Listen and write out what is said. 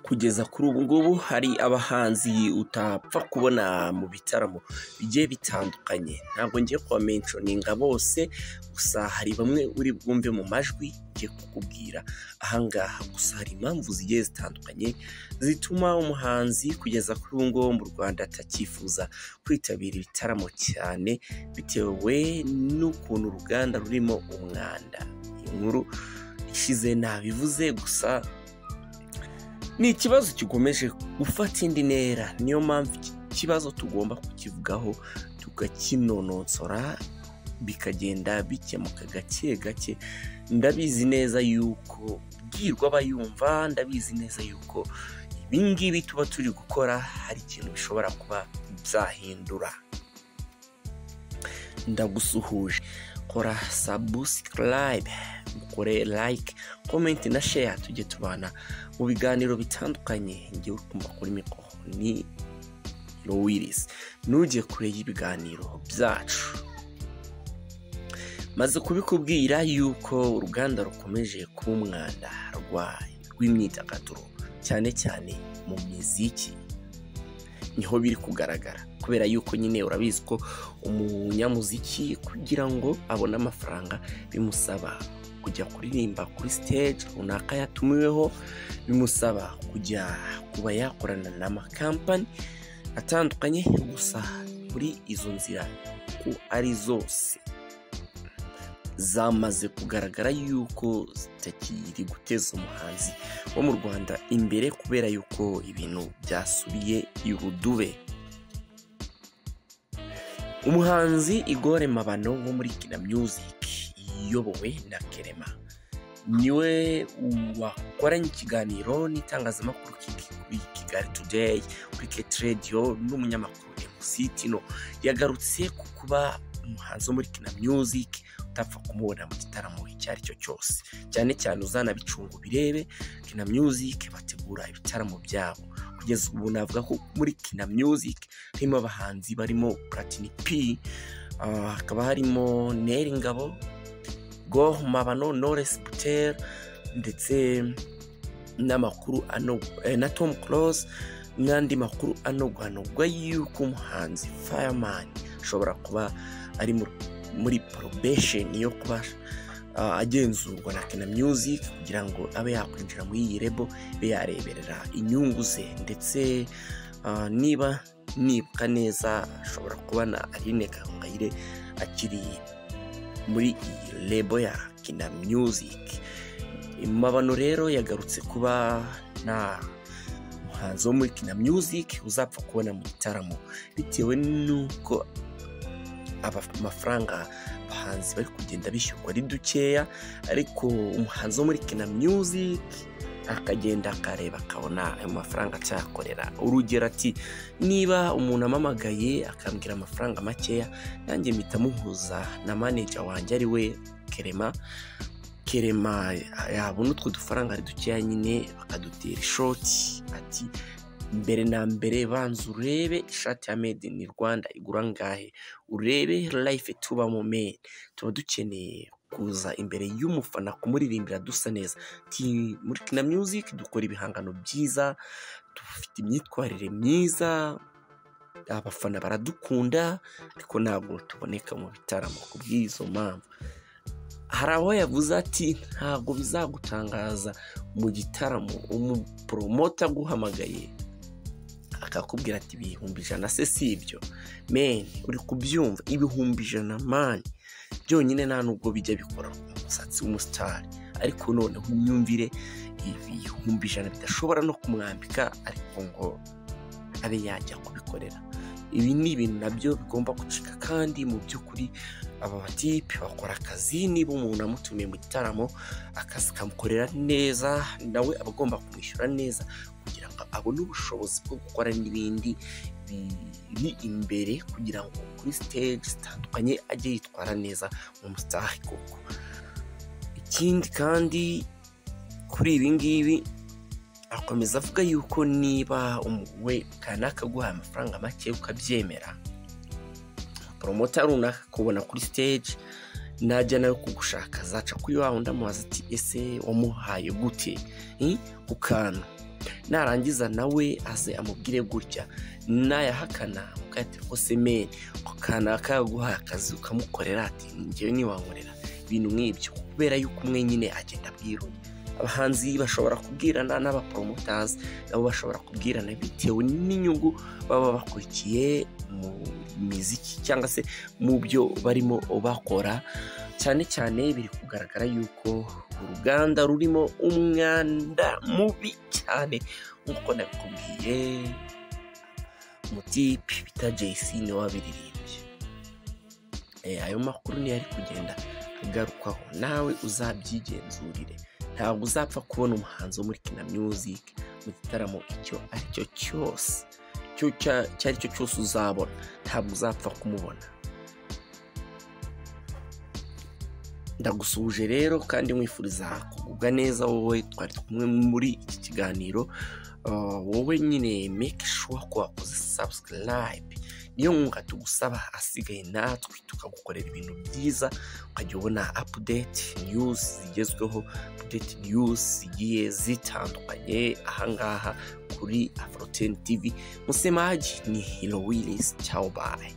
Kugeza kuri ubu ngubu hari abahanzi utapfa kubona mu bitaramo bigiye bitandukanye. Ntabwo ngiye kubamentioninga bose, gusa hari bamwe uri bwumve mu majwi ngiye kukubwira ahangaha. Gusa hari impamvu zigiye zitandukanye zituma umuhanzi kugeza kuri ubu ngubu mu Rwanda atakifuza kwitabira ibitaramo cyane, bitewe n'ukuntu uruganda rurimo umwanda. Inkuru ishize nabivuze, gusa ni ikibazo gikomeje gufata indi ntera. Niyo mpamvu iki kibazo tugomba kukivugaho tukakinononsora, bikagenda bikemuka gake gake. Ndabizi neza yuko ubwirwa abayumva, ndabizi neza yuko ibingibi tuba turi gukora hari ikintu bishobora kuba byahindura. Ndagusuhuje, kora subscribe, ukore like, comment na share, tujye tubana mu biganiro bitandukanye. Ngewe kumva kuri mikoro ni Lowiris, ntujye kure y'ibiganiro byacu. Maze kubikubwira yuko uruganda rukomeje kuba umwanda rw'imyidagaduro, cyane cyane mu miziki niho biri kugaragara, kubera yuko nyine urabizi ko umunyamuziki kugira ngo abone amafaranga bimusaba kujya kuririmba kuri stage runaka yatumiweho, bimusaba kujya kuba yakorana n'amakampani atandukanye. Gusa muri izo nzira ko ari zose zamaze kugaragara yuko zitakiri guteza umuhanzi wo mu Rwanda imbere, kubera yuko ibintu byasubiye irudube. Umuhanzi Igor Mabano wo muri Kina Music iyobowe na Kerema niwe wakoranye ikiganiro n'itangazamakuru kuri Kigali Today, kuri KT Radio n'umunyamakuru MC Tino. Yagarutse ku kuba umuhanzi wo muri Kina Music utapfa kumubona mu gitaramo icyo ari cyo cyose, cyane cyane uzanabicunga ubirebe. Kina Music bategura ibitaramo byabo. Kugeza ubu navuga ko muri Kina Music harimo abahanzi barimo Platini P, hakaba harimo Nel Ngabo, Igor Mabano, Knowless Butera, ndetse n'amakuru na Tom Close, n'andi makuru anogwanogwa yuko umuhanzi Fireman ashobora kuba ari muri probation yo kuba agenzurwa na Kina Music kugira ngo abe yakwinjira muri iyi label, ibe yareberera inyungu ze. Ndetse niba nibuka neza ashobora kuba na Aline Gahongayire akiri muri iyi label ya Kina Music. Mabano rero yagarutse kuba nta muhanzi wo muri Kina Music uzapfa kubona mu gitaramo, bitewe n'uko amafaranga abahanzi bari kugenda bishyurwa ari dukeya, ariko umuhanzi wo muri Kina Music akagenda akareba akabona ayo mafaranga acyakorera. Urugero ati niba umuntu amamagaye akambwira amafaranga makeya, nanjye mpita muhuza na manager wanjye ari we Kerema. Kerema yabona utwo dufaranga ari dukeya nyine bakadutera ishoti, ati mbere na mbere banza urebe ishati ya made in Rwanda igura angahe, urebe life tubamo men, tuba dukeneye kuza imbere y'umufana kumuririmbira dusa neza. Ati muri Kina Music dukora ibihangano byiza, dufite imyitwarire myiza, abafana baradukunda, ariko ntabwo tuboneka mu bitaramo kubw'izo mpamvu. Hari aho yavuze ati ntabwo bizagutangaza mu gitaramo umupromota aguhamagaye akakubwira ati 100,000 se si ibyo men, uri kubyumva 100,000 man byonyine nta nubwo bijya bikora umusatsi w'umusitari, ariko noneho imyumvire 100,000 bidashobora no kumwambika, ariko ngo abe yajya kubikorera. Ibi ni ibintu nabyo bigomba gucika, kandi mu by'ukuri aba batipe bakora akazi. Niba umuntu amutumiye mu gitaramo akazi kamukorera neza, nawe aba agomba kumwishyura neza kugira ngo abone ubushobozi bwo gukora n'ibindi biri imbere, kugira ngo kuri stage zitandukanye ajye yitwara neza mu musitari koko. Ikindi kandi kuri ibi ngibi akomeza avuga yuko niba we kanaka aguhaye amafaranga make ukabyemera, promota runaka kubona kuri stage Najya nawe kugushaka azaca kuri wa wundi amubaza ati ese wamuhaye gute ku kantu, narangiza nawe aze amubwire gutya, nayahakana ati rwose meni ku kantu akaguhaye akazi ukamukorera, ati njyewe ntiwankorera ibintu nk'ibyo, kubera yuko umwe nyine agenda abwira undi. Abahanzi bashobora kubwirana n'abapromoters nabo bashobora kubwirana bitewe n'inyungu baba bakurikiye mu miziki cyangwa se mu byo barimo bakora. Cyane cyane biri kugaragara yuko uruganda rurimo umwanda mubi cyane, nk'uko nabikubwiye umutipe bita JC niwe wabiririmbye. Ayo makuru niyo ari kugenda agarukwaho, nawe uzabyigenzurire. Ntabwo uzapfa kubona umuhanzi wo muri Kina Music mu gitaramo icyo aricyo cyose, icyo aricyo cyose uzabona, ntabwo uzapfa kumubona. Ndagusuhuje rero kandi nkwifuriza kugubwa neza wowe twari kumwe muri iki kiganiro. Wowe nyine make sure ko wakoze subscribe, niyo nkunga tugusaba, asigaye natwe tukagukorera ibintu byiza, ukajya ubona update news zigezweho, update news zigiye zitandukanye ahangaha kuri Afro 10 TV. Musemaji ni Hero Willis, ciao bye.